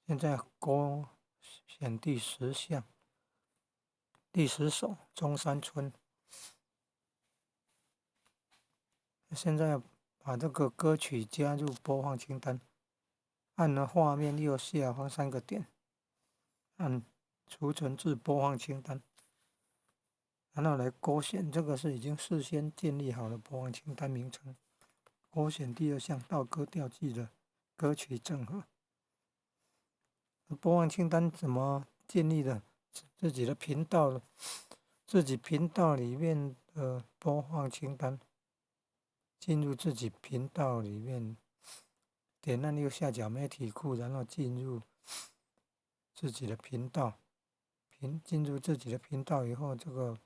現在勾選第十項，第十首《中山村》。現在把這個歌曲加入播放清單，按了畫面右下方三個點，按儲存至播放清單，然後來勾選，這個是已經事先建立好的播放清單名稱，勾選第二項道歌釣具的歌曲整合。播放清單怎麼建立的？自己的頻道，自己頻道裡面的播放清單，進入自己頻道裡面，點按右下角媒體庫，然後進入自己的頻道，進入自己的頻道以後，這個。